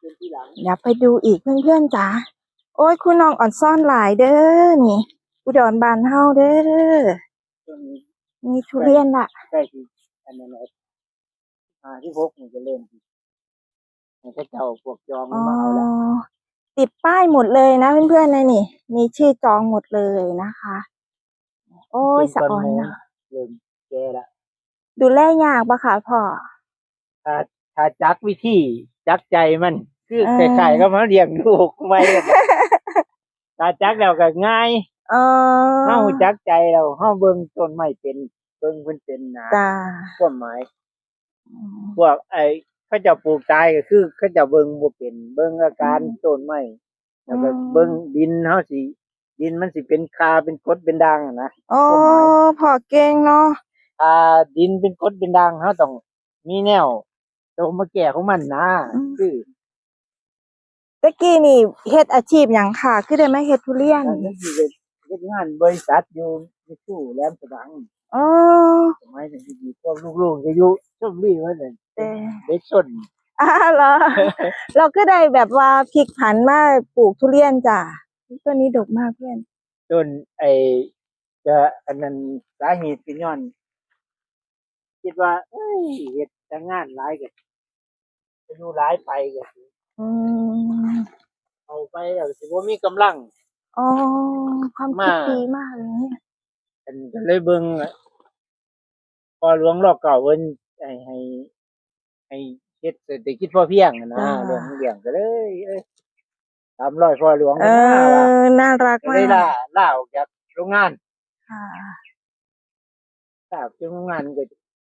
ດຽວໄປດູອີກເພື່ອນໆ ຈ້າ. ໂອ້ຍ ຄູນ້ອງອອນຊອນຫຼາຍເດີນີ້ ອຸດອນບ້ານເຮົາເດີ. ມີທຸລຽນລະ ໃກ້ຊິອັນນັ້ນແຫຼະ ຫ້າສິບຫົກນີ້ຈະເລີ່ມໃຫ້ເຂົາເຈົ້າພວກຈອງມາເອົາແລ້ວ. ອໍ ຕິດป้ายหมดเลยนะเพื่อนๆ ในนี่ มีชื่อจองหมดเลยนะคะ. ໂອ້ຍ ສະອອນເນາະ ເລີ່ມແກ່ລະ. ດູແລຍາກບໍ່ຄະພໍ່? ຖ້າ ຖ້າຈັກວິທີ ຈັກໃຈມັນ ຄື ເອີ ຄ້າຍໆກັບເຮົາລ້ຽງລູກໄວ້ ຖ້າຈັກແລ້ວກໍງ່າຍ. ອໍ ເຮົາຮູ້ຈັກໃຈແລ້ວ ເຮົາເບິ່ງຕົ້ນໄມ້ເປັນ ເບິ່ງເພິ່ນເປັນນະ ຈ້າ ຄວາມໝາຍ. ອືມ ພວກໄອ້ເຂົາເຈົ້າປູກຕາຍ ກໍຄືເຂົາເຈົ້າເບິ່ງບໍ່ເປັນ ເບິ່ງອາການ ອືມ ຕົ້ນໄມ້ ແລ້ວກໍ ອືມ ເບິ່ງດິນເຮົາຊິ ດິນມັນຊິເປັນຄ່າເປັນກົດເປັນດ່າງນະ. ອໍ ຄວາມໝາຍ ພໍ່ເກັ່ງເນາະ ຖ້າດິນເປັນກົດເປັນດ່າງ ເຮົາຕ້ອງມີແນວໂຕມາແກ້ຂອງມັນນະ. ອືມ ຄື ແຕ່ກີ້ນີ້ເຮັດອາຊີບຫຍັງຄະ ຄືໄດ້ມາເຮັດທຸລຽນ? ເຮັດງານບໍລິສັດຢູ່ ຢູ່ແຫຼມສະຫວັງ. ອໍ ສະໄໝນັ້ນຢູ່ ພວກລູກໆ ກໍຢູ່ຊົນບຸຣີໝົດເລີຍ ເອີ ເດັກຊົນ. ອ້າ ເຫຼືອ ເຮົາຄືໄດ້ແບບວ່າພລິກຜັນມາປູກທຸລຽນຈ້າ? ຕົ້ນນີ້ດົກມາກເພື່ອນ. ຕົ້ນໄອ້ ກະອັນນັ້ນ ສາເຫດກໍຍ້ອນຄິດວ່າ ເອີຍ ເຮັດແຕ່ງານຫຼາຍກໍ ອາຍຸຫຼາຍໄປກໍ ອືມ ເຖົ້າໄປແລ້ວຊິບໍ່ມີກຳລັງ. ອໍ ຄວາມຄິດດີມາກເລີຍ. ອັນ ກໍເລີຍເບິ່ງພໍ່ຫຼວງ ລ. ເກົ້າ ເພິ່ນໃຫ້ ໃຫ້ ໃຫ້ເຮັດເສດຖະກິດພໍພຽງຫັ້ນນະ ເລື່ອງລ້ຽງ ກໍເລີຍ ເອີຍ ຕາມຮອຍພໍ່ຫຼວງ. ເອີ ເພິ່ນວ່າ ໜ້າລັກມາກ ກໍເລີຍລາ ລາອອກຈາກໂຮງງານ. ຄ່ະ ລາອອກຈາກໂຮງງານ ກໍ